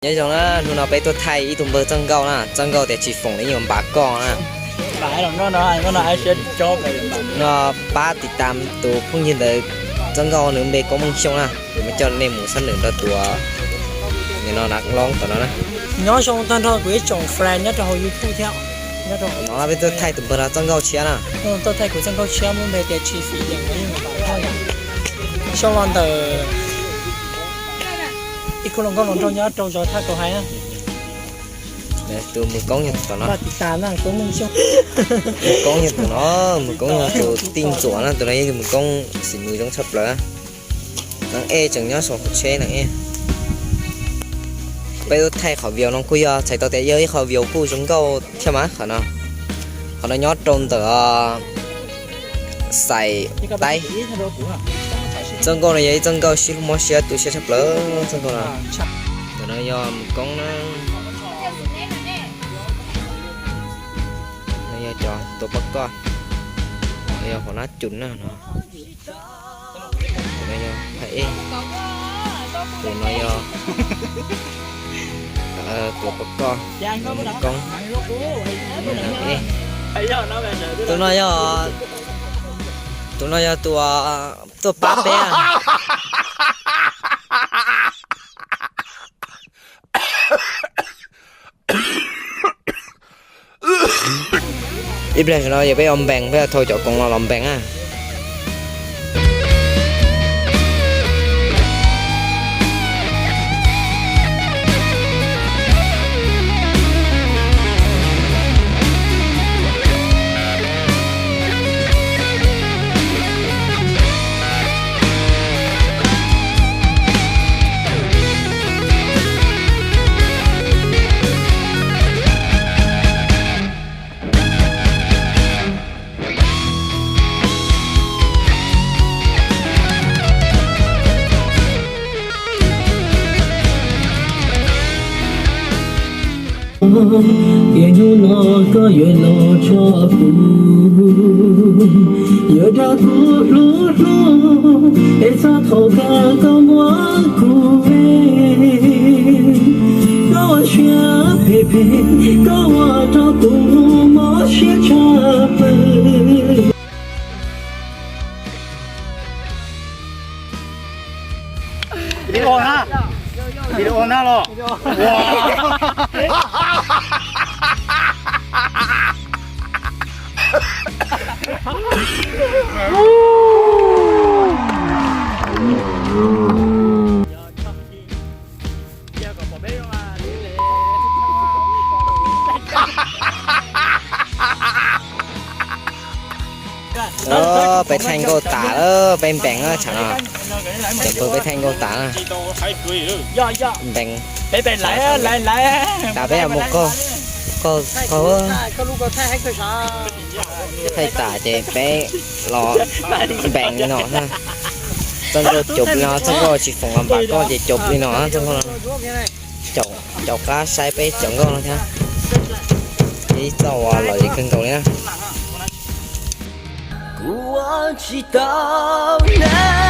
Nyob zoo na, hnub no peb tuaj thaij ib tug npawg Txawj Nkauj na, Txawj Nkauj tias tsis foom li yuav npam koj na. No pab tiv tam tus phooj ywg ntawd, Txawj Nkauj nws npe Koob Meej Xyooj na, kuv coj nej mus xab nws rau tus no na, loob tom no na. Nyob zoo tag nrho kuv ib tsoom fan nyob rau hauv YouTube thiab. No peb tuaj thaij tus npawg no Txawj Nkauj tshiab na. Tuaj thaij kuv Txawj Nkauj tshiab muab npe tias tsis foom li yuav npam koj na. Xyoo los ntawm ib khub hluas nkauj hluas nraug nyob rau zos Thaj Kaus Hais na. Tus Mws Koob yog tus tom no. Mws Koob yog tus no, Mws Koob yog tus tij ntxuam na, tus no yog tus Mws Koob xim mws zoo tshaj plaws. Neeg ej tseem nyob saum hauv tsheb neeg ej. Peb tuaj thaij qhov view no kuj yog txhais tau tias yog ib qho view kuj zoo nkauj thiab mas qhov no. Qhov no nyob rau ntawm Xais Taib. Txawj Nkauj no yog ib Txawj Nkauj sib hlub mob siab tu siab tshaj plaws Txawj Nkauj no. Ntawm no yog Mws Koob na. No yog cov tua poj koj. No yog hauv nab cum na no. Tus no yog phab ej. Tus no yog tua poj koj, Mws Koob. Tus no yog, tus no yog tus tuaj pab peb. Ib pliag no yog peb ua npees, peb thau cov koom los los npees na. Tias hnub no koj yuav los tso kuv, yuav dag kuv hlub hlub, es txog thaum kawg koj muab kuv ve. Koj ua siab phem phem, koj ua rau kuv mob siab tshaj plaws. Video na, video na los. Peb thaij nkauj tas lawm, peb npees na tsam no. Cov npawg peb thaij nkauj tas na. Npees tas peb mus qaug, qaug, qaug. Thaij tas ces peb los npees li no na. Txawj Nkauj caum li no, Txawj Nkauj tsis foom los npam koj ces caum li no na Txawj Nkauj no. Caum, caum qab saib peb cov nkauj no thiab. Ib txoj uas lom zem kawg nkaus li na. Kuv ua tsis tau na.